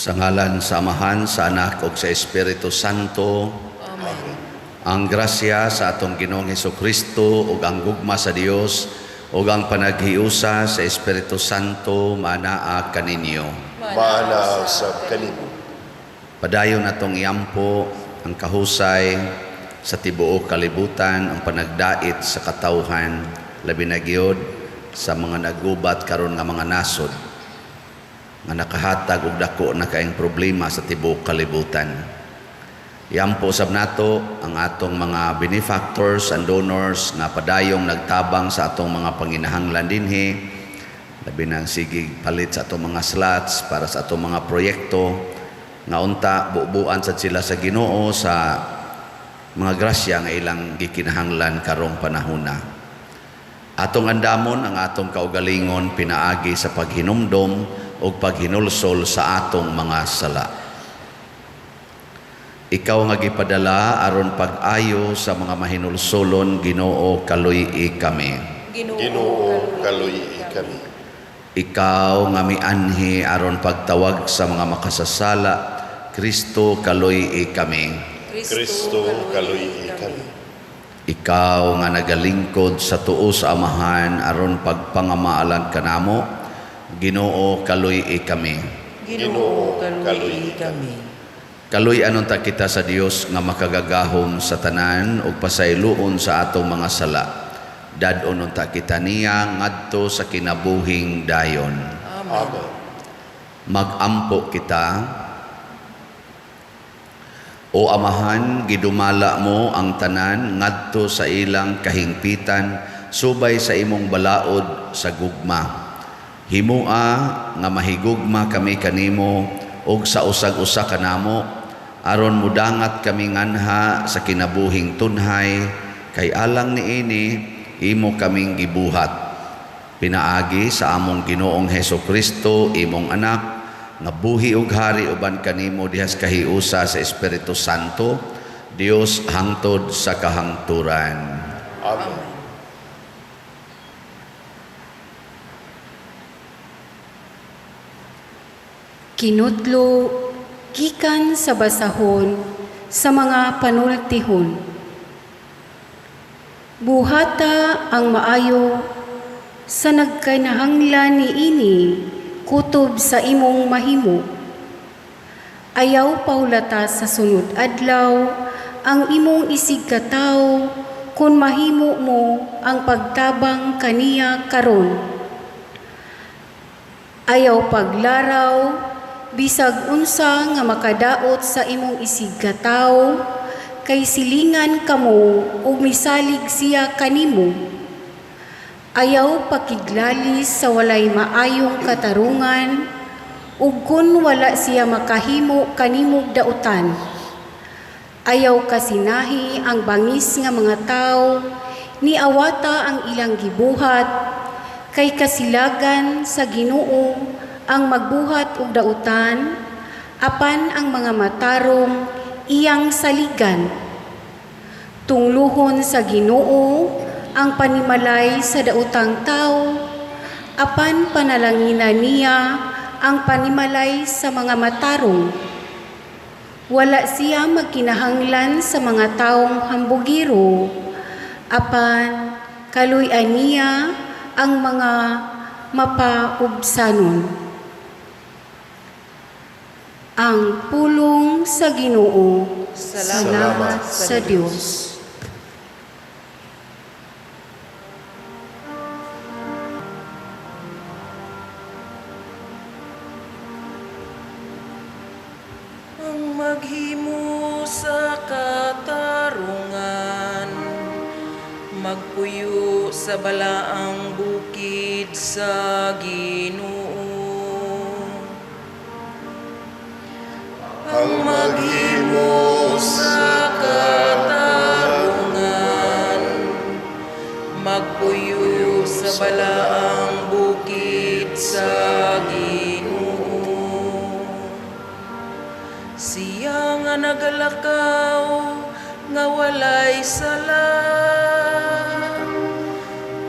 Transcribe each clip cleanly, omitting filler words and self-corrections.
Sa ngalan sa Amahan, sa Anak ug sa Espiritu Santo. Amen. Ang grasya sa atong Ginoong Hesukristo ug ang gugma sa Dios ug ang panaghiusa sa Espiritu Santo maanaa kaninyo. Maana sab kanimo. Padayon atong iampo ang kahusay sa tibuok kalibutan, ang panagdait sa katawhan, labi na gyud sa mga nagubat karon nga mga nasod nga nakahatag og dako na kaayong problema sa tibuok kalibutan. Iampo sab nato ang atong mga benefactors and donors nga padayong nagtabang sa atong mga panginahanglan dinhi, labi na ang sige palit sa atong mga slots para sa atong mga proyekto, nga unta bubuan sad sila sa Ginoo sa mga grasya nga ilang gikinahanglan karong panahona. Atong andamon ang atong kaugalingon pinaagi sa paghinumdom ug paghinulsol sa atong mga sala. Ikaw nga gipadala aron pag-ayo sa mga mahinulsolon, Ginoo, kaluy-i kami. Ginoo, kaluy-i kami. Ikaw nga mianhi aron pagtawag sa mga makasasala, Kristo, kaluy-i kami. Kristo, kaluy-i kami. Ikaw nga nagalingkod sa tuo sa Amahan aron pagpangamaalan kanamo, Ginoo, kaluy-i kami. Ginoo, kaluy-i kami. Kaluy-an unta kita sa Dios nga makagagahom sa tanan ug pasayloon sa atong mga sala. Dad-on unta kita niya ngadto sa kinabuhing dayon. Amen. Amen. Magampo kita. O Amahan, gidumala mo ang tanan ngadto sa ilang kahingpitan subay sa imong balaod sa gugma. Himua nga mahigugma kami kanimo ug sa usag-usa kanamo, aron mudangat kami nganha sa kinabuhing tunhay, kay alang niini imo kaming gibuhat. Pinaagi sa among Ginoong Heso Kristo, imong anak, nga buhi ug hari uban kanimo dihas kahiusa sa Espiritu Santo, Dios hangtod sa kahangturan. Amen. Kinutlo gikan sa basahon sa mga panultihon. Buhata ang maayo sa nagkinahanglan niini kutob sa imong mahimo. Ayaw paulata sa sunod adlaw ang imong isig katawo kun mahimo mo ang pagtabang kaniya karon. Ayaw paglaraw bisag unsa nga makadaot sa imong isig katawo, kay silingan kamo ug misalig siya kanimo. Ayaw pakiglalis sa walay maayong katarungan, ug kun wala siya makahimo kanimog dautan. Ayaw kasinahi ang bangis nga mga tawo, ni awata ang ilang gibuhat, kay kasilagan sa Ginoo ang magbuhat og dautan, apan ang mga matarong iyang saligan. Tungluhon sa Ginoo ang panimalay sa daotang tao, apan panalanginan niya ang panimalay sa mga matarong. Wala siya magkinahanglan sa mga taong hambugiro, apan kaluy-an niya ang mga mapaubsanon. Ang pulong sa Ginoo. Salamat Salamat sa Dios. Ang maghimo sa katarungan, magpuyo sa balaang bukid sa Ginoo. Ang maghimo sa katarungan, magpuyo sa balaang bukid sa Ginoo. Siya nga nagalakaw nga walay sala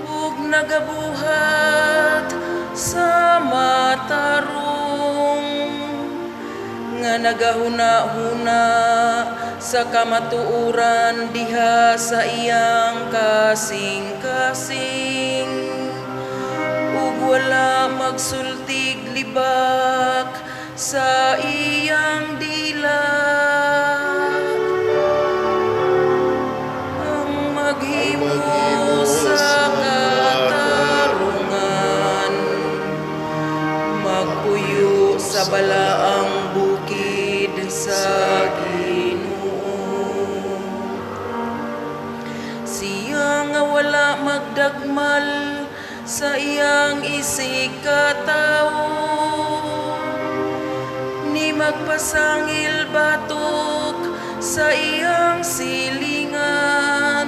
ug nagabuhat sa matarong. Nga nagahuna-huna sa kamatuoran diha sa iyang kasing-kasing ug wala magsultig libak sa iyang dila. Ang maghimo sa katarungan magpuyo sa balaang bukid sa Ginoo. Siya nga wala magdagmal sa iyang isigkatawo ni magpasangil batok sa iyang silingan.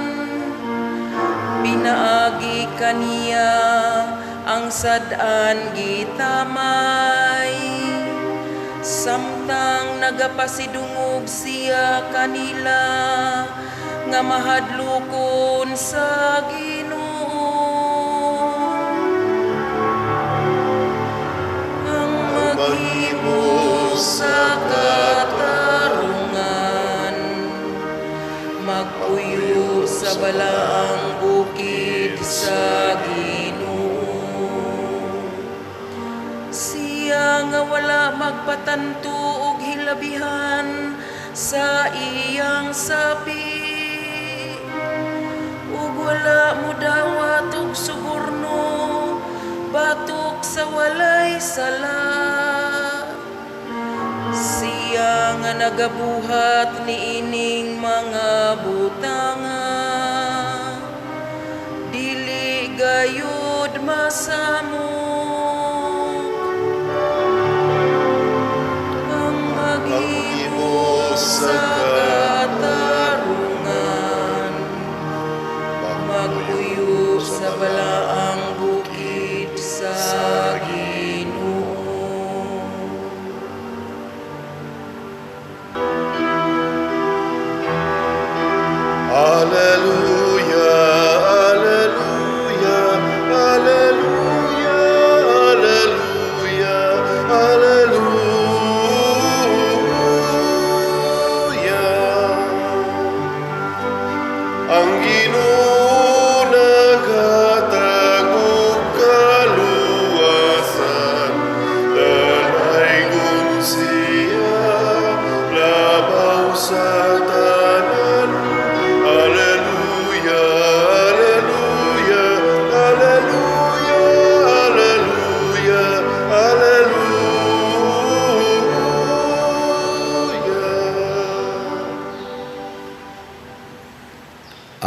Pinaagi kaniya ang sad-an gitamay samtang nagapasidungog siya kanila nga mahadlokon sa Ginoo. Ang maghimo sa katarungan magpuyo sa balaang bukid sa Ginoo. Siya nga wala magpatanto og hilabihan sa iyang sapi ug wala modawat og suborno batok sa walay sala. Siya nga nagabuhat niining mga butanga dili gayud masamok. Ang maghimo sa katarungan magpuyo sa balaang bukid sa Ginoo. Alleluia, Alleluia, Alleluia, Alleluia, Alleluia. Ang Ginoo naghatag og kaluwasan, dalaygon siya labaw sa tanan. Alleluia, Alleluia, Alleluia, Alleluia, Alleluia.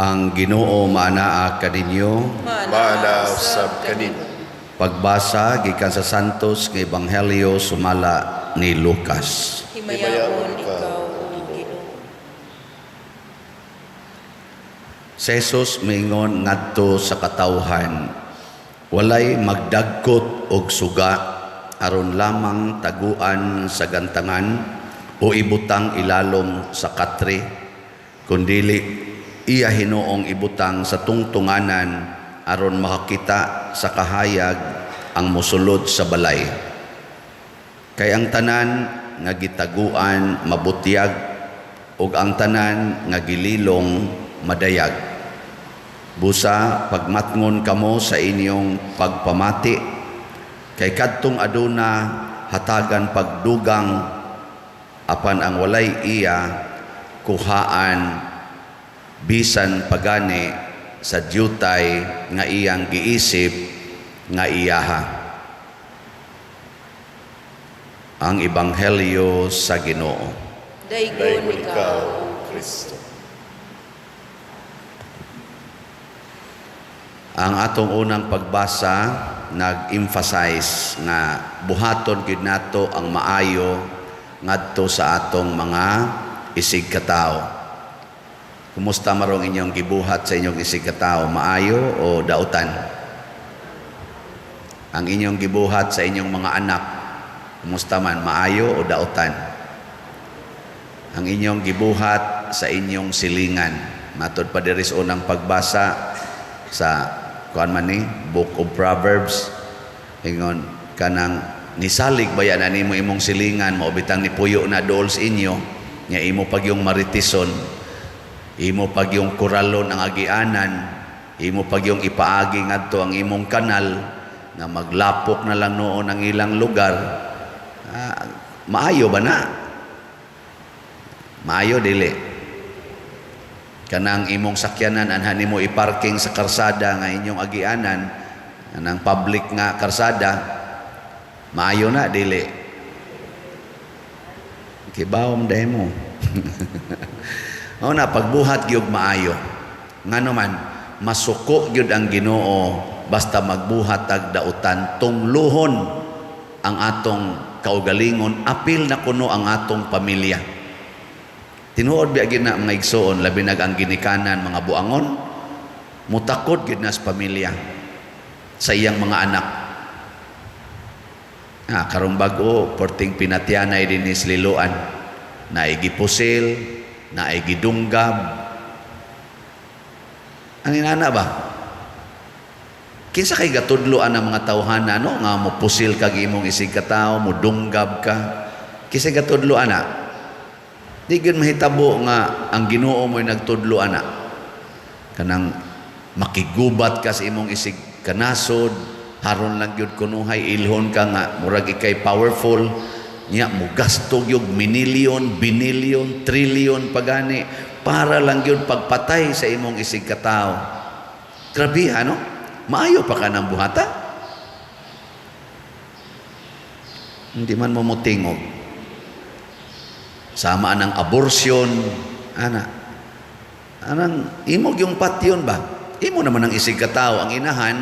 Ang Ginoo maanaa kaninyo. Maanaa usab kanimo. Pagbasa gikan sa Santos nga Ebanghelyo sumala ni Lucas. Himayaon ikaw, O Ginoo. Si Jesus miingon ngadto sa katawhan, "Walay magdagkot og suga aron lamang taguan sa gantangan o ibutang ilalom sa katre, kundili iya hinuong ibutang sa tungtunganan aron makakita sa kahayag ang mosulod sa balay. Kay ang tanan nga gitaguan mabutyag ug ang tanan nga gililong madayag. Busa pagmatngon kamo sa inyong pagpamati, kay kadtong aduna hatagan pagdugang, apan ang walay iya kuhaan bisan pagani sa dyutay nga iyang giisip nga iyaha." Ang Ebanghelyo sa Ginoo. Daygon Daygon ikaw, ikaw, Kristo. Ang atong unang pagbasa nag-emphasize nga buhaton gyud nato ang maayo ngadto sa atong mga isigkatao. Kumusta marong inyong gibuhat sa inyong isigkatao? Maayo o dautan? Ang inyong gibuhat sa inyong mga anak, kumusta man? Maayo o dautan? Ang inyong gibuhat sa inyong silingan, matod pa diri sa unang pagbasa sa kuan man ni Book of Proverbs, ingon kanang Nisalig ba yan nimo imong silingan, mao bitang nipuyo na dool sa inyo, nga imo pag yung maritison, imo pag yung kuralon ang agianan, imo pag yung ipaagi ngadto ang imong kanal, nga maglapok na lang noon ang ilang lugar. Ah, maayo ba na? Maayo dili? Kanang imong sakyanan anha nimo i-parking sa karsada nga inyong agianan, anang public nga karsada, maayo na dili? Kibawom dahil mo. Mao na pagbuhat gyud maayo. Ngano man masuko gyud ang Ginoo basta magbuhat tag dautan, tungluhon ang atong kaugalingon, apil na kuno ang atong pamilya. Tinuod biya gyud na, mga igsoon, labi nag ang ginikanan mga buangon, mutakod gyud na sa pamilya, sa iyang mga anak. Ah, karong bag-o, porting pinatyanay dinhi sa Liloan, naay gipusil, naay gidunggab. Ano nana ba? Kinsa kay gatudloan ang mga tawhana, no, nga mo pusil kag imong isig katawo, mo dunggab ka? Kinsa gatudlo ana? Di gyud mahitabo nga ang Ginoo mo'y nagtudlo ana. Kanang makigubat ka sa imong isig kanasod, haron lang gyud kunuhay ilhon ka nga murag ikay powerful nya, mo gasto gyud minilyon, binilyon, trilyon pagani para lang gyud pagpatay sa imong isig katawo. Grabe, ano? Maayo pa ka ng buhata? Hindi man mo motingog. Sama ang abortion, ana. Anang imog yung patyon ba? Imo naman ang isig katawo, ang inahan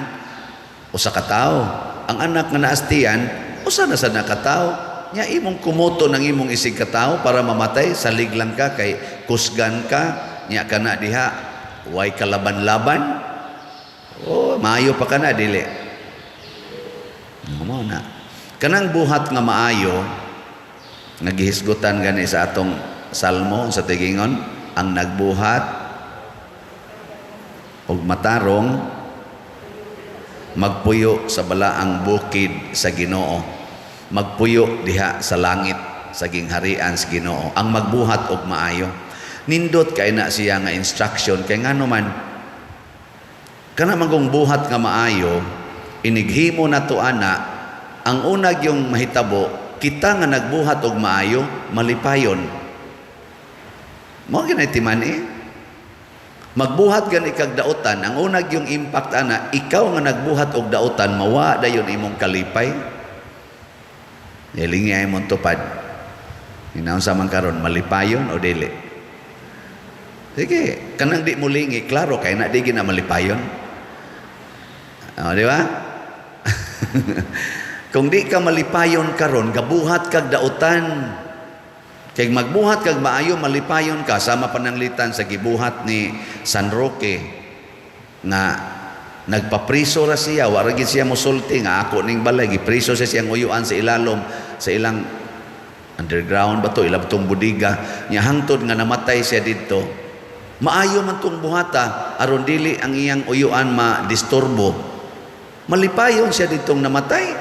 usa ka tawo. Ang anak nga naastian, usa na sad na katawo. Nya imong kumoto ng imong isig katawo para mamatay, salig lang ka kay kusgan ka, nya kana diha way kalaban-laban. Oh, maayo pa kana dili? Mo na. Kanang buhat nga maayo, nagihisgutan gani sa atong salmo sa tigingon, ang nagbuhat og matarong magpuyo sa balaang bukid sa Ginoo, magpuyo diha sa langit sa gingharian sa Ginoo ang magbuhat og maayo. Nindot kay na siya nga instruction, kay ngano man kana man buhat nga maayo, inighimo nato ana, ang unag yung mahitabo, kita nga nagbuhat og maayo malipayon. Mao ginay timan eh. Magbuhat gani kag dautan, ang unag yung impact ana, ikaw nga nagbuhat og dautan mawa dayon imong kalipay. Ilingi ay mong tupad. Hinaon sa man karon, malipayon o dili? Sige, kanang di mo lingi, klaro kay na di gina malipayon. O, di ba? Kung di ka malipayon karon, gabuhat kag dautan. Kay magbuhat kag maayo, malipayon ka. Sama pananglitan sa gibuhat ni San Roque nga nagpapriso ra siya, wa ra gid siya mosulti nga ako ning balay, gipriso siya siyang uyuan sa ilalom sa ilang underground ba to, ilang tong budiga nya, hangtod nga namatay siya didto. Maayo man tong buhata aron dili ang iyang uyuan ma-disturbo. Malipayon siya ditong namatay.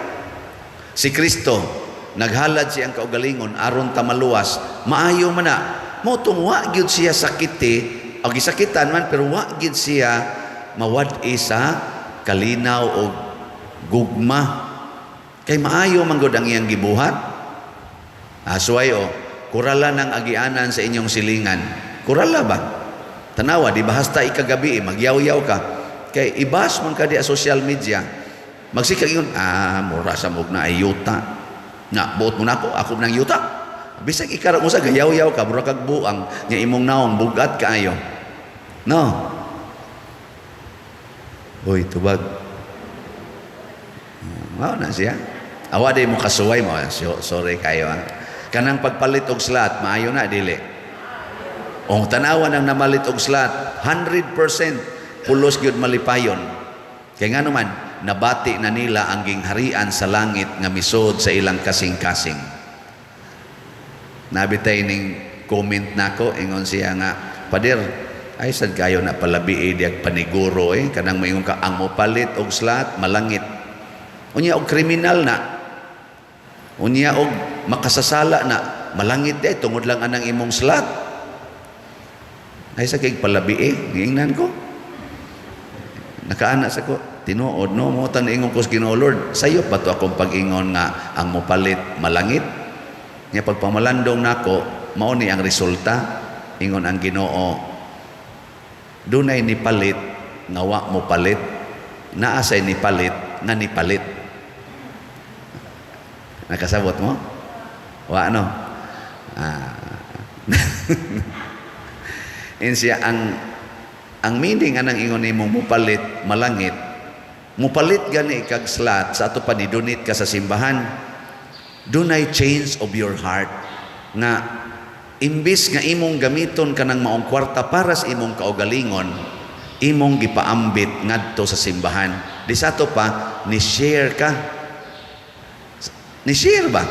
Si Kristo naghalad siyang kaugalingon aron ta maluwas. Maayo man na mo tong wa gyud siya sakiti o gisakitan man, pero wa gyud siya mawad-i sa kalinaw o gugma kay maayo man gud ang iyang gibuhat. Asway o kurala ng agianan sa inyong silingan, kurala ba? Tanawa, di ba hasta ikagabi eh, magyaw-yaw ka kay ibas man ka di social media, magsikag yun, mura sa mog na ay yuta nga buot mo na ako, ako nang yuta. Bisag ikara mo sa gayaw-yaw ka, mura kag buang nya, imong naong bugat kaayo, no? Uy, tubag. Mao na siya. Awa di mo kasuway mo. Sorry kayo ha. Kanang pagpalit og slot, maayo na dili? Og tanawa nang namalit og slot, 100% pulos gyud malipayon. Kay ngano man, nabati na nila ang gingharian sa langit nga misod sa ilang kasing-kasing. Nabitay ning comment nako, ingon siya nga, "Pader, ay sad kayo na palabi diag paniguro eh, kanang moingon ka ang mopalit og slot malangit." Unya og kriminal na. Unya og makasasala na, malangit di tungod lang anang imong slot. Ay sa kay palabi eh, giingnan ko. Nakaana sa ko, tinuod no mo tan ingon ko sa Ginoo, Lord, sayo pa to akong pag-ingon nga ang mopalit malangit. Nya pagpamalandong nako, mao ni ang resulta. Ingon ang Ginoo, dunay nipalit nga wa mo palit, naa say nipalit nga nipalit. Nakasabot mo? Wa no? Ah. Insiya ang meaning anang ingon nimo mupalit malangit, mupalit gani kag slot sa ato pa ni donate ka sa simbahan, dunay change of your heart nga imbis nga imong gamiton kanang maong kwarta para sa imong kaugalingon, imong gipaambit ngadto sa simbahan. Di sa ato pa ni share ka, ni share ba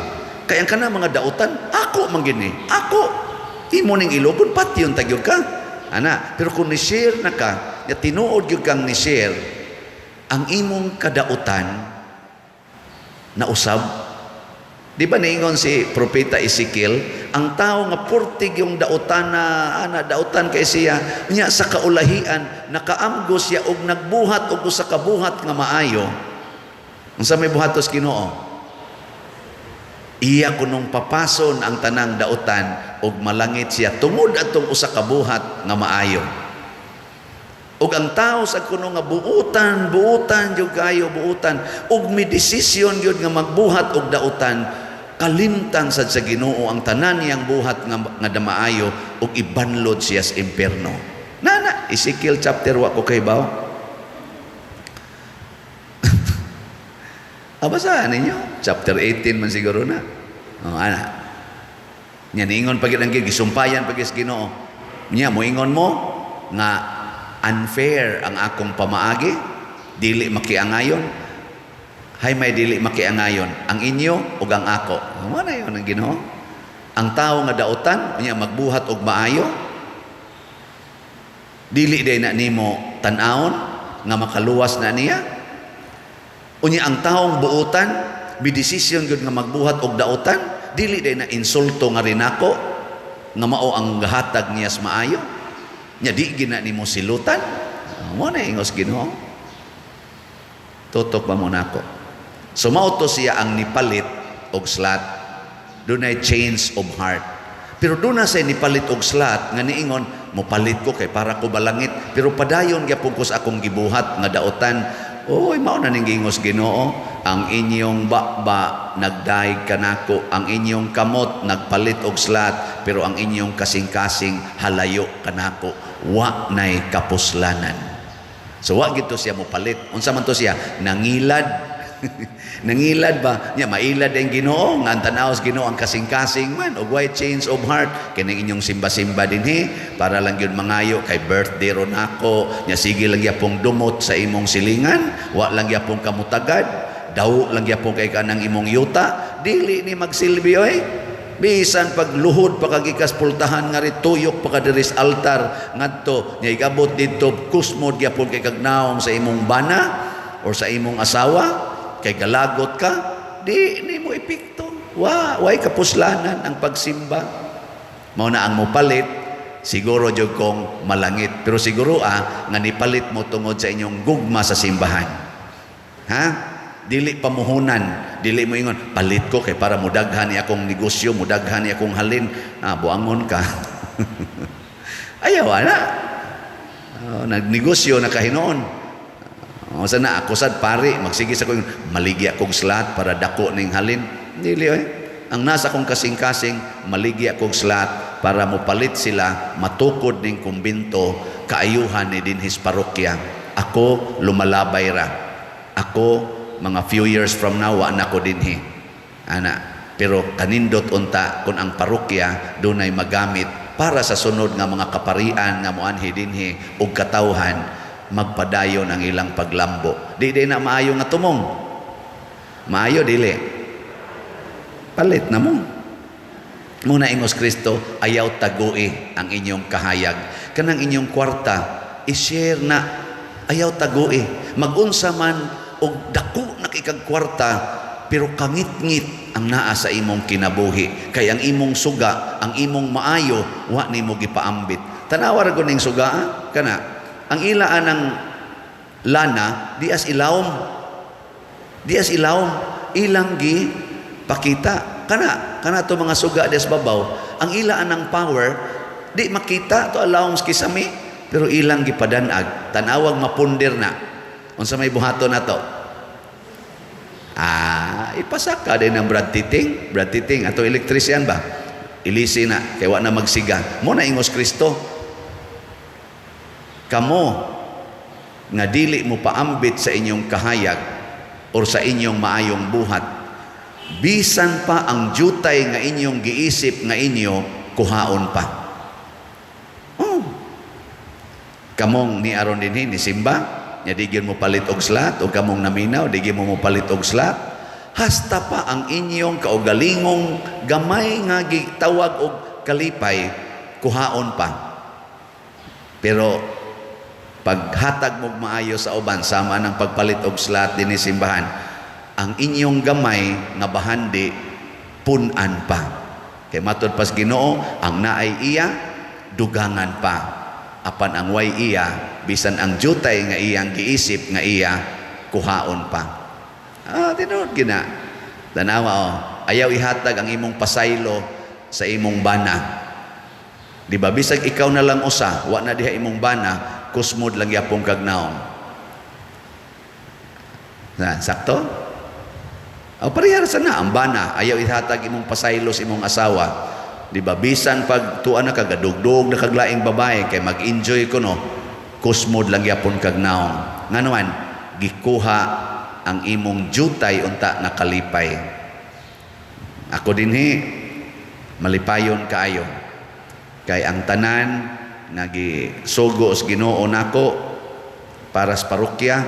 kay ang kana mga dautan ako man gini ako imo ning ilogon patyon tagyog ka ana. Pero kung ni share na ka ya, tinuod gyud kang ni share, ang imong kadautan na usab. Di ba niingon si Propeta Ezekiel, ang tao nga purtig yung dautan na ana dautan kay siya nya sa kaulahian nakaamgo siya og nagbuhat og usa ka buhat nga maayo. Unsa may buhatos Ginoo? Iya kunong papason ang tanang dautan og malangit siya tungod atong usa ka buhat nga maayo. Ug ang tao sa kuno nga buutan, buutan gyud kayo, buutan ug mi desisyon gyud nga magbuhat og dautan, kalimtan sad sa Ginoo ang tanan niyang buhat nga maayo ug ibanlod siya sa impierno. Nana Ezekiel chapter, wa ko kay baw. Basahan ninyo. Chapter 18 man siguro na. Oh, ana. Nya niingon pagid ang gisumpayan pagid sa Ginoo. Nya moingon mo nga unfair ang akong pamaagi, dili makiangayon. Hay may dili makiangayon ang inyo ug ang ako. Mo na yon ang Ginoo. Ang tao nga dautan nya magbuhat og maayo, dili day na nimo tan-awon nga makaluwas na niya. Unya ang taong buutan, bidesisyon gyud nga magbuhat og dautan, dili day na insulto nga rinako nga mao ang gahatag niya sa maayo. Nya di gina nimo silutan. Mo na ingos Ginoo. Tutok ba mo nako? So mao to siya ang nipalit og slat. Dunay change of heart. Pero doon na siya nipalit og slat nga niingon, mopalit ko kay para ko balangit. Pero padayon gyapon ko sa akong gibuhat nga daotan. Oy, mao na ning giingos Ginoo, ang inyong baba nagdaig kanako, ang inyong kamot nagpalit og slat, pero ang inyong kasing-kasing halayo kanako, wa nay kapuslanan. So wa gito siya mopalit. Unsa man to siya? Nangilad. Nangilad ba? Nya mailad ang Ginoo, nga ang tan-aw sa Ginoo ang kasing-kasing man og way change of heart kining inyong simba-simba dinhi para lang gyud mangayo kay birthday ron ako. Nya sige lang gyapong dumot sa imong silingan, wa lang gyapong kamutagad, daw lang gyapong kay kanang imong yuta, dili ni magsilbi oy. Bisan pagluhod pa kagikas pultahan nga rituyok pa ka diri sa altar ngadto nya igabot didto kusmod gyapon kay kagnaong sa imong bana or sa imong asawa kay galagot ka, di nimo epekto. Wa way kapuslanan ang pagsimba. Mao na ang mopalit siguro jud kong malangit, pero siguro nga nipalit mo tungod sa inyong gugma sa simbahan. Ha? Dili pamuhunan, dili mo ingon palit ko kay para mudaghan ni akong negosyo, mudaghan ni akong halin. Ah, buangon ka. Ayaw ana. Oh, nagnegosyo na kahinoon. O sana ako sad pare, magsige sa ko maligi akong slat para dako ning halin. Dili oy. Ang nasa kong kasing-kasing maligi akong slat para mopalit sila, matukod ning kumbinto, kaayuhan ni dinhis parokya. Ako lumalabay ra. Ako mga few years from now wa na ko dinhi. Ana, pero kanindot unta kung ang parokya dunay magamit para sa sunod nga mga kaparian nga moanhi dinhi og katawhan magpadayon ang ilang paglambo. Di di na maayo nga tumong. Maayo dili. Palit na mo. Muna ingos Kristo, ayaw tagui ang inyong kahayag. Kanang inyong kwarta, i-share na. Ayaw tagui. Magunsa man og dako na kay kag kwarta, pero kangit-ngit ang naa sa imong kinabuhi kay ang imong suga, ang imong maayo, wa nimo gipaambit. Tanawa ra gud ning suga, ah? Kana ang ila anang lana dias ilawom, dias ilawom ilang gi pakita. Kana kana to mga suga dias babaw, ang ila anang power di makita to alawom sa kisame, pero ilang gipadanag. Tanawag mapunder na. Unsa may buhaton nato? Ah, ipasaka din ang Brad Titing, Brad Titing ato electrician ba? Ilisi na kay wa na magsiga. Mo na ingos Kristo. Kamo nga dili mo paambit sa inyong kahayag or sa inyong maayong buhat, bisan pa ang jutay nga inyong giisip nga inyo, kuhaon pa. Oh. Kamong ni aron dinhi ni simba, nya di gyud mo palit og slot, o kamong naminaw, di gyud mo palit og slot, hasta pa ang inyong kaugalingong gamay nga gitawag og kalipay, kuhaon pa. Pero paghatag mo maayo sa uban, sama ng pagpalit og slot dinhi simbahan, ang inyong gamay nga bahandi pun-an pa. Kay matud pas Ginoo, ang naay iya dugangan pa, apan ang way iya, bisan ang jutay nga iyang giisip nga iya, kuhaon pa. Ah, tinuod gina. Tanawa oh, ayaw ihatag ang imong pasaylo sa imong bana. Di ba bisag ikaw na lang usa, wa na diha imong bana, kusmod lang yapong kag naong. Na, sakto? O parehara sa na ang bana, ayaw ihatag imong pasaylo sa imong asawa. Di ba bisan pag tuwa na kagadugdog na kaglaing babae kay mag-enjoy ko no, kusmod lang yapon kag naong. Nganuan, gikuha ang imong jutay unta nga kalipay. Ako dinhi malipayon kaayo. Kay ang tanan nga gisugo sa Ginoo nako para sa parokya,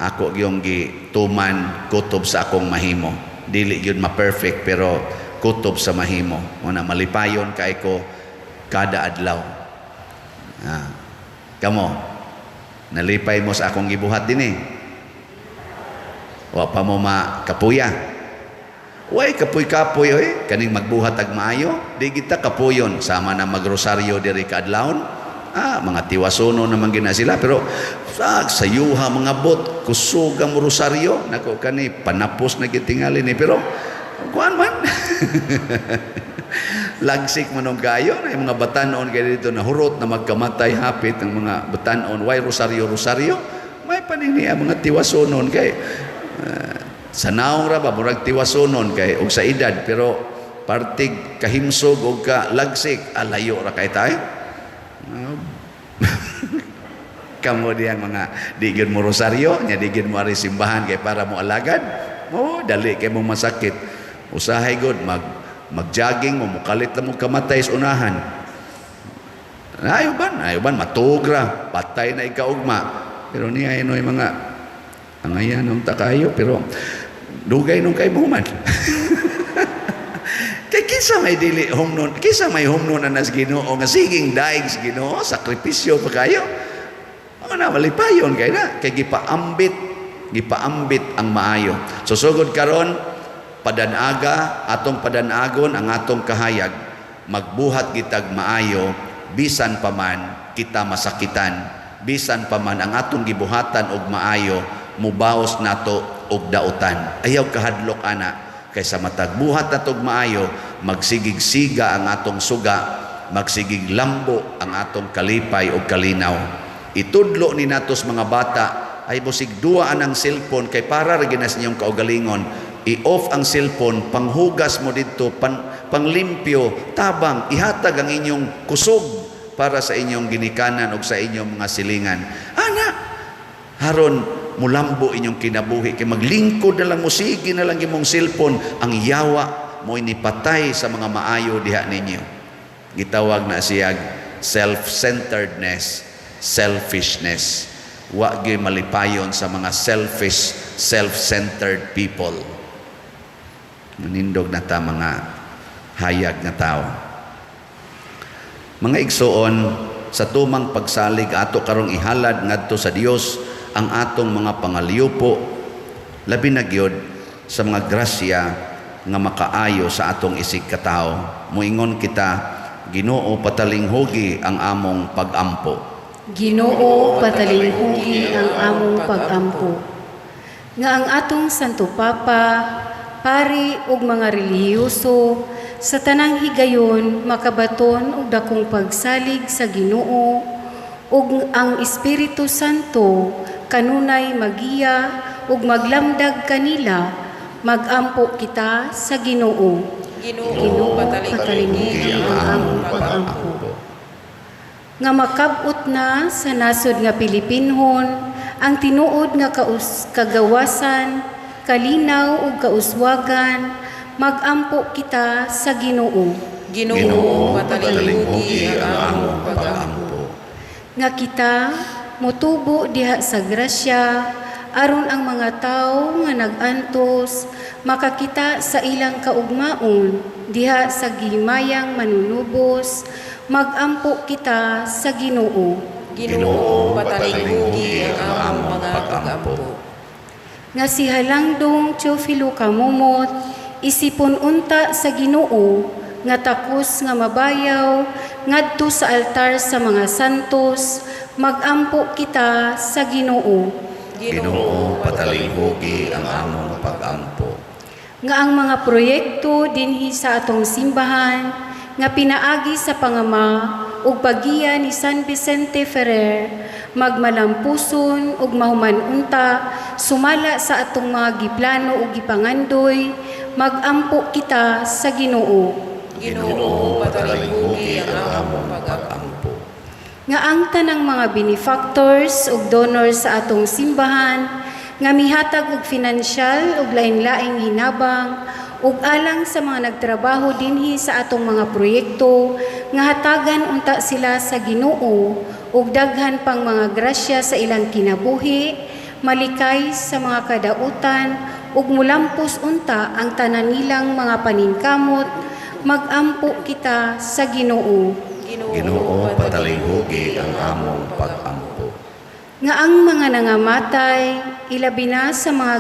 ako gyung gituman kutob sa akong mahimo. Dili gyud ma-perfect pero kutob sa mahimo. Una malipayon kay ko kada adlaw. Ah. Kamo, nalipay mo sa akong gibuhat dinhi. Wa pa mo makapuya. Way kapoy-kapoy oy, kaning magbuhat ag maayo, di kita kapuyon sama na magrosaryo diri kaadlawon. Ah, mga tiwasono naman gina sila pero sa sayuha mga bot kusog ang rosaryo nako kani panapos na gitingali ni pero kuan man. Lagsik man og kayo na yung mga batanon kay dito na hurot na magkamatay hapit ang mga batanon, why rosaryo rosaryo may panini ang mga tiwasonon kay sa naong ra ba murag tiwasonon kay og sa edad pero partig kahimsog og ka lagsik alayo ra kay tayo. Kamo diyang mga di gyud mo rosaryo nya di gyud mo ari simbahan kay para mo alagad mo dali kay mo masakit. Usahay gud mag-jogging mo mukalit na mo kamatay sa unahan. Ayo ban matugra patay na ikaugma pero niya inoy mga angayan nung takayo pero dugay nung kay muhuman. Kay kinsa may dili humnon, kinsa may humnon na nas Ginoo nga siging daig sa Ginoo, sakripisyo pa kayo. Mga na malipayon kay na kay gipaambit, gipaambit ang maayo. So sugod karon padanaga atong padanagon ang atong kahayag, magbuhat gitag maayo bisan pa man kita masakitan, bisan pa man ang atong gibuhatan og maayo mubaos nato og dautan. Ayaw kahadlok ana kaysa matag buhat natog maayo, magsigig-siga ang atong suga, magsigig lambo ang atong kalipay og kalinaw. Itudlo ni natos mga bata ay busig duwa anang cellphone kay para ra ginas inyong kaugalingon. I-off ang cellphone, panghugas mo didto, panglimpyo, tabang, ihatag ang inyong kusog para sa inyong ginikanan o sa inyong mga silingan. Ana, haron mulambo inyong kinabuhi kay maglingkod na lang mo, sige na lang imong cellphone, ang yawa mo inipatay sa mga maayo diha ninyo. Gitawag na siyag self-centeredness, selfishness. Wa gyud malipayon sa mga selfish, self-centered people. Manindog na ta mga hayag nga tao. Mga igsoon, sa tumang pagsalig ato karong ihalad ngadto sa Dios ang atong mga pangalyupo, labi na gyud sa mga grasya nga makaayo sa atong isig katawo. Muingon kita, Ginoo, patalinghugi ang among pagampo. Ginoo, patalinghugi ang among pagampo. Nga ang atong Santo Papa, pari ug mga relihiyoso sa tanang higayon makabaton og dakong pagsalig sa Ginoo ug ang Espiritu Santo kanunay magiya ug maglamdag kanila, magampo kita sa Ginoo. Ginoo, Ginoo, patalinghugi patalinghugi ang ang among among pagampo. pagampo. Nga makab-ot na sa nasod nga Pilipinhon ang tinuod nga kagawasan, kalinaw ug kauswagan, magampo kita sa Ginoo. Ginoo, patalinghugi ang among pagampo. Nga kita motubo diha sa grasya aron ang mga tawo nga nag-antos makakita sa ilang kaugmaon diha sa gihimayang manunubos, magampo kita sa Ginoo. Ginoo, patalinghugi ang among mga pagampo. Nga si Halangdong Teofilo Camomot isipon unta sa Ginoo nga takos nga mabayaw ngadto sa altar sa mga santos, magampo kita sa Ginoo. Ginoo, patalinghugi ang among pagampo. Nga ang mga proyekto dinhi sa atong simbahan nga pinaagi sa pangama ug pagiya ni San Vicente Ferrer magmalampuson ug mahuman unta sumala sa atong mga giplano ug gipangandoy, magampo kita sa Ginoo. Ginoo, patalinghugi ang among pagampo. Nga ang tanang mga benefactors ug donors sa atong simbahan nga mihatag og financial ug lain-laing hinabang ug alang sa mga nagtrabaho dinhi sa atong mga proyekto nga hatagan unta sila sa Ginoo ug daghan pang mga grasya sa ilang kinabuhi, malikay sa mga kadautan ug mulampos unta ang tanan nilang mga paningkamot, magampo kita sa Ginoo. Ginoo, patalinghugi ang among pagampo. Nga ang mga nangamatay, ilabi na sa mga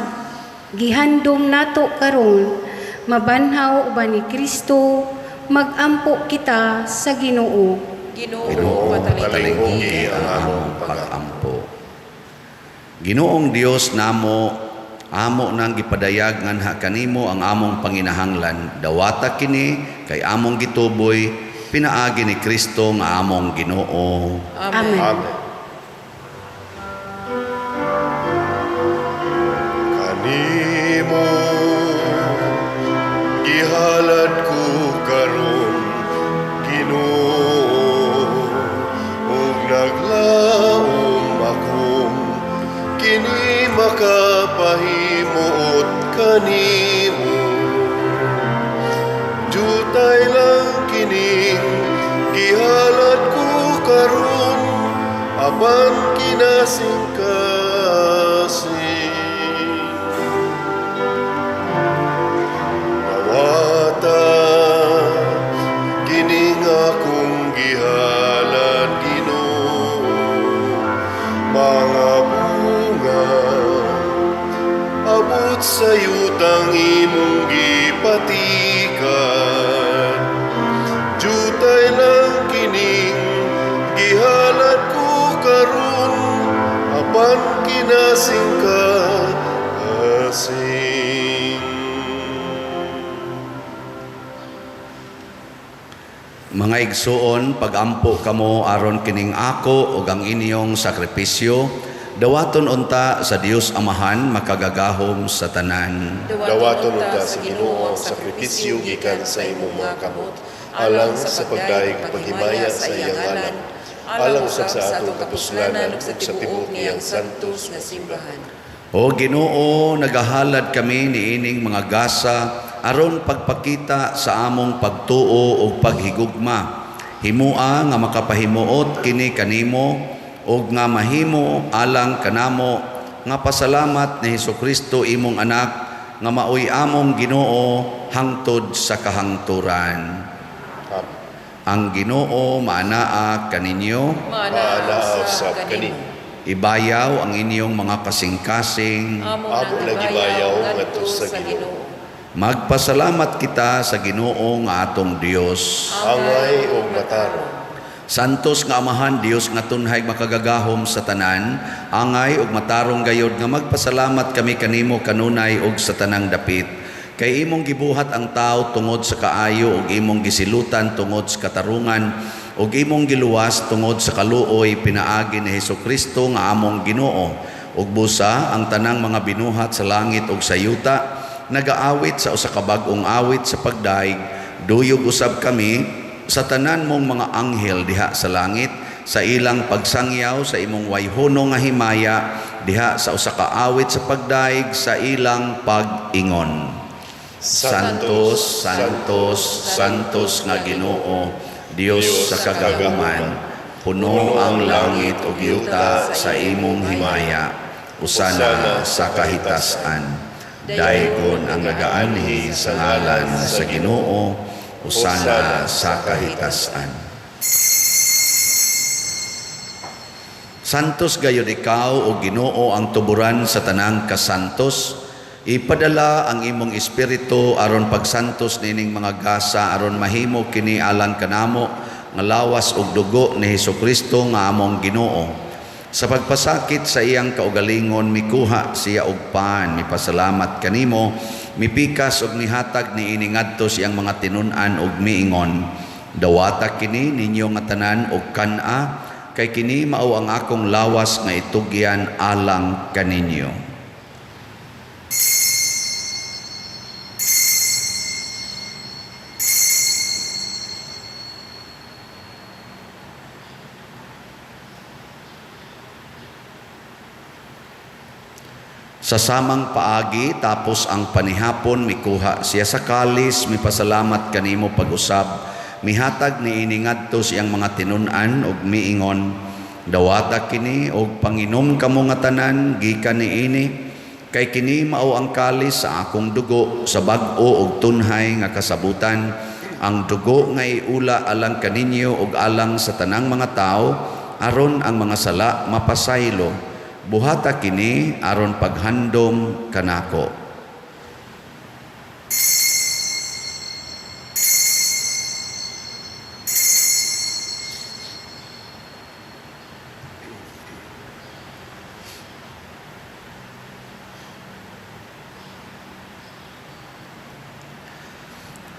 gihandom nato karon, mabanhaw uban ni Kristo, magampo kita sa Ginoo. Ginoo, Ginoo, patalinghugi patalinghugi ang among pagampo. Ginoong Dios namo, amo nang gipadayag nganha kanimo ang among panginahanglan. Dawata kini kay among gituboy pinaagi ni Kristo nga among Ginoo. Amen. Amen. Kanimo gihalad ko karon, Ginoo, ug naglaom akong kini makapahimuot kanimo. Jutay lang kining gihalad ko karon, apan kinasingkasing. Dawata kining akong gihalad, Ginoo, mga bunga abot sa yutang imong gipatikan. Jutay lang kining gihalad ko karon, apan kinasingkasing. Mga igsuon, pagampo kamo aron kining ako ug ang inyong sakripisyo dawaton unta sa Dios Amahan makagagahom sa tanan. Dawaton unta sa Ginoo ang sakripisyo gikan sa imong mga kamot, alang sa pagdayeg ug paghimaya sa iyang ngalan, alang usab sa atong kapuslanan ug sa tibuok niyang santos nga simbahan. O Ginoo, nagahalad kami niining mga gasa aron pagpakita sa among pagtuo ug paghigugma. Himua nga makapahimuot kini kanimo ug nga mahimo alang kanamo nga pasalamat ni Hesukristo imong anak nga maoy among Ginoo hangtod sa kahangturan. Amen. Ang Ginoo maanaa kaninyo. Maanaa Maanaa usab usab kanimo. kanimo. Ibayaw ang inyong mga kasing-kasing. Amo Amo nang nang gibayaw gibayaw ngadto sa Ginoo. Magpasalamat kita sa Ginoo nga atong Dios. Angay ug matarong. Santos nga Amahan, Dios nga tunhay makagagahom sa tanan, angay ug matarong gayod nga magpasalamat kami kanimo kanunay ug sa tanang dapit. Kay imong gibuhat ang tao tungod sa kaayo ug imong gisilutan tungod sa katarungan ug imong giluwas tungod sa kaluoy pinaagi ni Hesukristo nga among Ginoo. Ug busa ang tanang mga binuhat sa langit ug sa yuta nagaawit sa usa ka bag-ong awit sa pagdaig, duyog usab kami sa tanan mong mga anghel diha sa langit sa ilang pagsangyaw sa imong wayhono nga himaya diha sa usa ka awit sa pagdaig sa ilang pag-ingon. Santos, Santos, Santos nga Ginoo, Dios sa kagahuman, puno ang langit ug yuta sa imong himaya, usana sa kahitasan. Daygon ang nagaanhi sa ngalan sa Ginoo, usana sa kahitasan. Santos gayud ikaw o Ginoo ang tuburan sa tanang kasantos. Ipadala ang imong espiritu aron pagsantos nining mga gasa aron mahimo kini alang kanamo nga lawas ug dugo ni Hesukristo nga among Ginoo. Sa pagpasakit sa iyang kaugalingon mikuha siya og pan, mipasalamat kanimo, mipikas ug mihatag niini ngadto sa iyang mga tinun-an ug miingon, dawata kini ninyo nga tanan og kan-a, kay kini mao ang akong lawas nga itugyan alang kaninyo. Sa samang paagi, tapos ang panihapon, mikuha siya sa kalis, mipasalamat kanimo pag-usab, mihatag niini ngadto sa iyang mga tinun-an ug miingon, dawata kini og panginom kamo nga tanan gikan niini, kay kini mao ang kalis sa akong dugo sa bag-o ug tunhay nga kasabutan, ang dugo nga iula alang kaninyo ug alang sa tanang mga tawo, aron ang mga sala mapasaylo. Buhata kini aron paghandom kanako.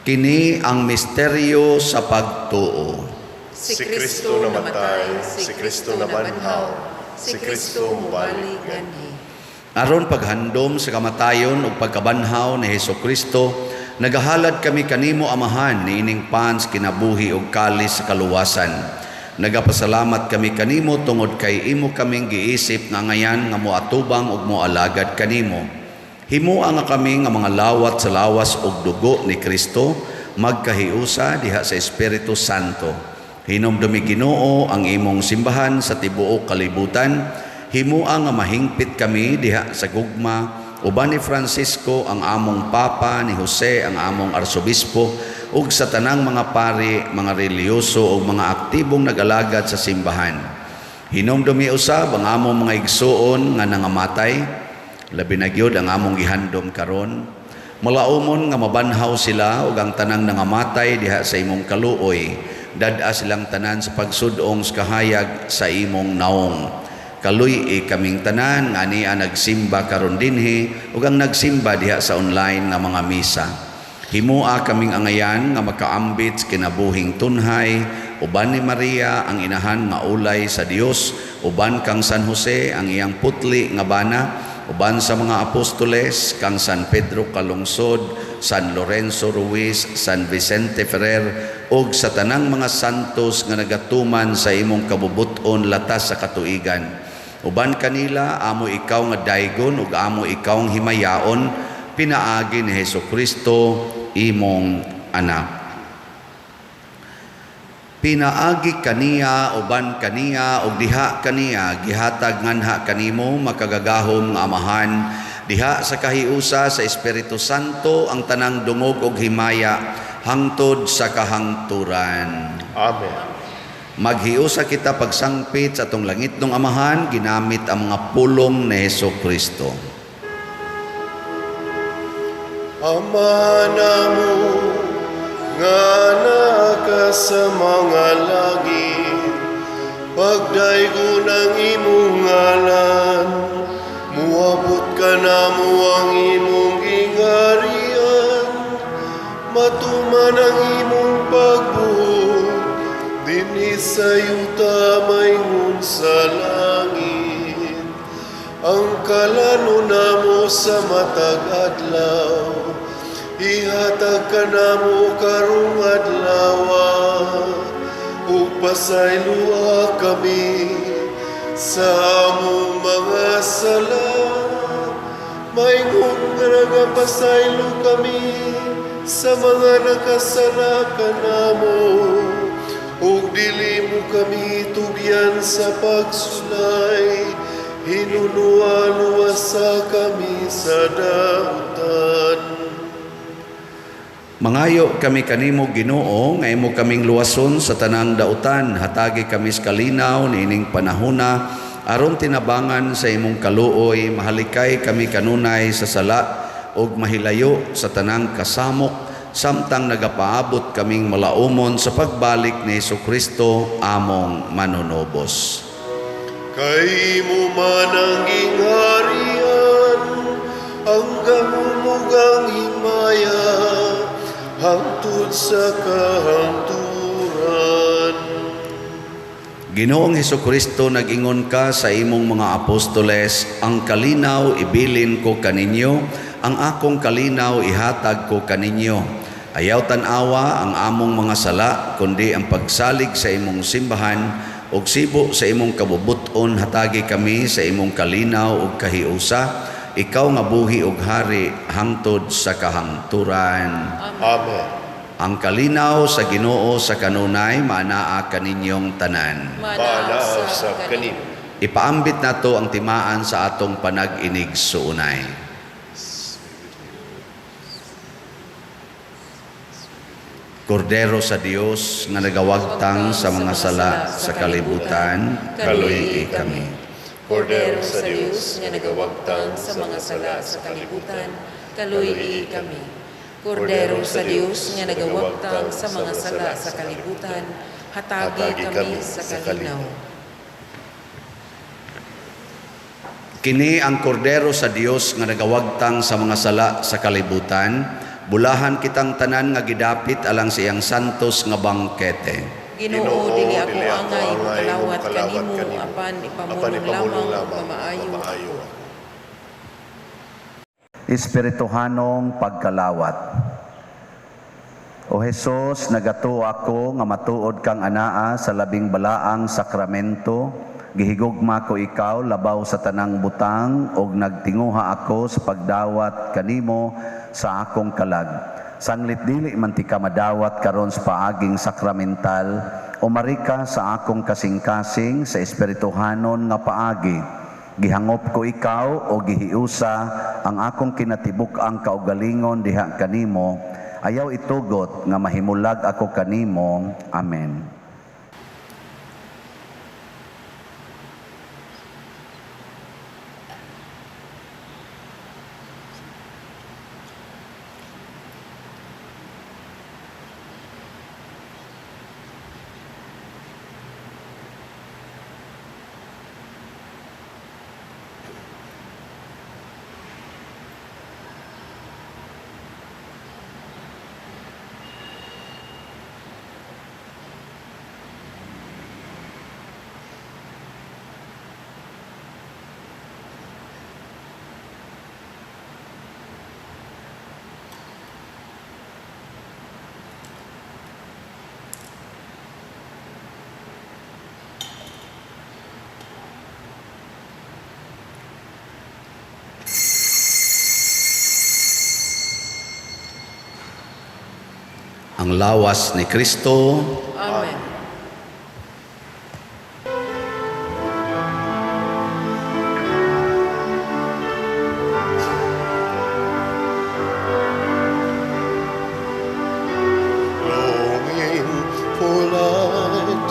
Kini ang misteryo sa pagtuo. Si Kristo namatay, si Kristo nabanhaw, si Kristo mobalik nganhi. Aron paghandom sa kamatayon ug pagkabanhaw ni Hesukristo, nagahalad kami kanimo Amahan niining pans kinabuhi ug kalis sa kaluwasan. Nagapasalamat kami kanimo tungod kay imo kaming giisip nga ngayan nga moatubang ug moalagad kanimo. Himoa nga kami nga mga lawat sa lawas ug dugo ni Kristo, magkahiusa diha sa Espiritu Santo. Hinumdumi Ginoo ang imong simbahan sa tibuok kalibutan. Himoa nga mahingpit kami diha sa gugma uban ni Francisco ang among Papa, ni Jose ang among Arsobispo, ug sa tanang mga pari, mga relihiyoso ug mga aktibong nag-alagad sa simbahan. Hinumdumi usab ang among mga igsuon nga nangamatay, labi na gyud ang among gihandom karon. Malaumon nga mabanhaw sila ug ang tanang nangamatay diha sa imong kaluoy. Dad-a silang tanan sa pagsudong sa kahayag sa imong naong. Kaluy-i kaming tanan nga ania nagsimba karon dinhi ug ang nagsimba diha sa online nga mga misa. Himoa kaming angayan nga makaambit sa kinabuhing tunhay uban ni Maria ang inahan nga ulay sa Dios, uban kang San Jose ang iyang putli nga bana, uban sa mga apostoles kang San Pedro Calungsod, San Lorenzo Ruiz, San Vicente Ferrer ug sa tanang mga santos nga nagatuman sa imong kabubut-on latas sa katuigan. Uban kanila amo ikaw nga daygon ug amo ikaw ang himayaon pinaagi ni Hesukristo imong anak. Pinaagi kaniya uban kaniya ug diha kaniya gihatag nganha kanimo makagagahom nga Amahan diha sa kahiusa sa Espiritu Santo ang tanang dungog ug himaya hangtod sa kahangturan. Amen. Maghiusa kita pagsangpit sa atong langitnong Amahan, ginamit ang mga pulong ni Hesus Kristo. Ama namo nga naa ka sa mga langit, pagdaygon ang imong ngalan, muabot kanamo ang imong gingharian, matuman ang imong pagbuot dinhi sa yuta maingon sa langit. Ang kalanon namo sa matag adlaw, ihatag kanamo karong adlawa, ug pasayloa kami sa among mga sala, maingon nga nagapasaylo kami sa mga nakasala kanamo, ug dili mo kami tugyan sa pagsulay, hinunua luwasa kami sa dautan. Mangayo kami kanimo, Ginoo, nga imo kaming luwason sa tanang dautan, hatagi kami sa kalinaw niining panahona aron tinabangan sa imong kaluoy, mahalikay kami kanunay sa sala ug mahilayo sa tanang kasamok samtang nagapaabot kaming malaumon sa pagbalik ni Hesukristo among manunubos. Kay imo man ang gingharian, ang gahom ug ang himaya, hangtod sa kahangturan. Ginoong Hesukristo, nag-ingon ka sa imong mga apostoles, ang kalinaw ibilin ko kaninyo, ang akong kalinaw ihatag ko kaninyo. Ayaw tan-awa ang among mga sala, kundi ang pagsalig sa imong simbahan, ug sibo sa imong kabubut-on, hatagi kami sa imong kalinaw ug kahiusa, ikaw nga buhi ug hari hangtod sa kahangturan. Amen. Ang kalinaw sa Ginoo sa kanunay maanaa kaninyong tanan. Maanaa usab kanimo. Ipaambit nato ang timaan sa atong panag-inig suunay. Kordero sa Dios nga nagawagtang sa mga sala sa kalibutan, kaluy-i kami. Kordero sa Dios nga nagawagtang sa mga sala sa kalibutan, kaluy-i kami. Kordero sa Dios nga nagawagtang sa mga sala sa kalibutan, hatagi kami sa kalinaw. Kini ang kordero sa Dios nga nagawagtang sa mga sala sa kalibutan, bulahan kitang tanan nga gidapit alang sa iyang santos nga bangkete. Ginoo, dili ako angay mokalawat kanimo, apan ipamulong lamang ug mamaayo ako. Espirituhanong pagkalawat. O Hesus, nagatuo ako nga matuod kang anaa sa labing balaang sakramento. Gihigugma ko ikaw labaw sa tanang butang ug nagtinguha ako sa pagdawat kanimo sa akong kalag. Sanglit dili man ti ka madawat karon sa paaging sakramental, umari ka sa akong kasing-kasing sa espirituhanon nga paagi. Gihangop ko ikaw o gihiusa ang akong kinatibuk-ang kaugalingon diha kanimo. Ayaw itugot nga mahimulag ako kanimo. Amen. Ang lawas ni Kristo. Amen. Longing for light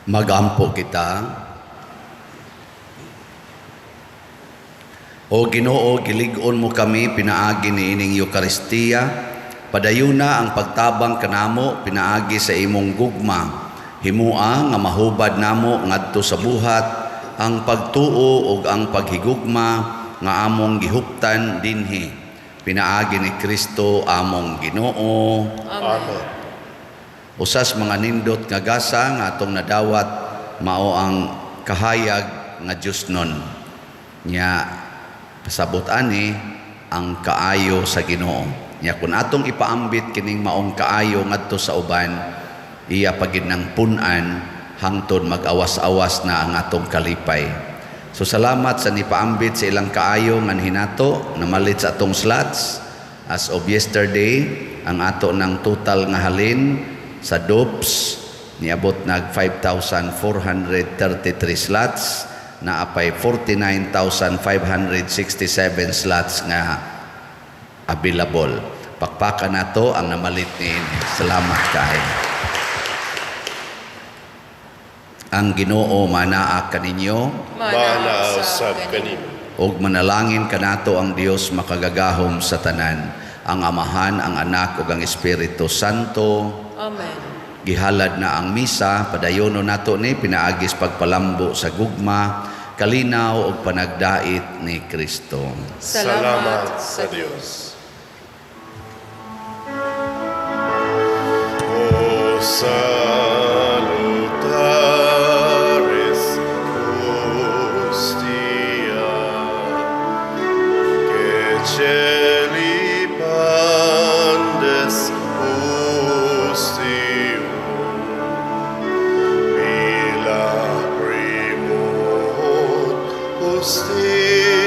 Magampo kita. O Ginoo, gilig-on mo kami pinaagi niining Eukaristiya. Padayuna ang pagtabang kanamo pinaagi sa imong gugma. Himua nga mahubad namo ngadto sa buhat ang pagtuo ug ang paghigugma nga among gihuptan dinhi. Pinaagi ni Kristo among Ginoo. Amen. Usas mga nindot nga gasa nga atong nadawat mao ang kahayag nga Dios nun. Nya pasabot ani ang kaayo sa Ginoo. Nya kun atong ipaambit kining maong kaayo ngadto sa uban, iya pagid nang pun-an hangtod mag-awas-awas na ang atong kalipay. So salamat sa nipaambit sa ilang kaayo ngan hinato namalit sa atong slots. As of yesterday, ang ato ng total nga halin sa DOPS niabot nag 5,433 slots, naapay 49,567 slots nga available. Pakpakan nato ang namalit niini. Salamat kaayo. Ang Ginoo manaa kaninyo. Manaa usab kanimo. Ug manalangin kanato ang Dios makagagahom sa tanan, ang Amahan, ang Anak ug ang Espiritu Santo. Amen. Gihalad na ang misa, padayono nato ni pinaagis pagpalambo sa gugma, kalinaw ug panagdait ni Kristo. Salamat sa Dios. O salutaris hostia, que celi pandes hostium, milla primum hostia.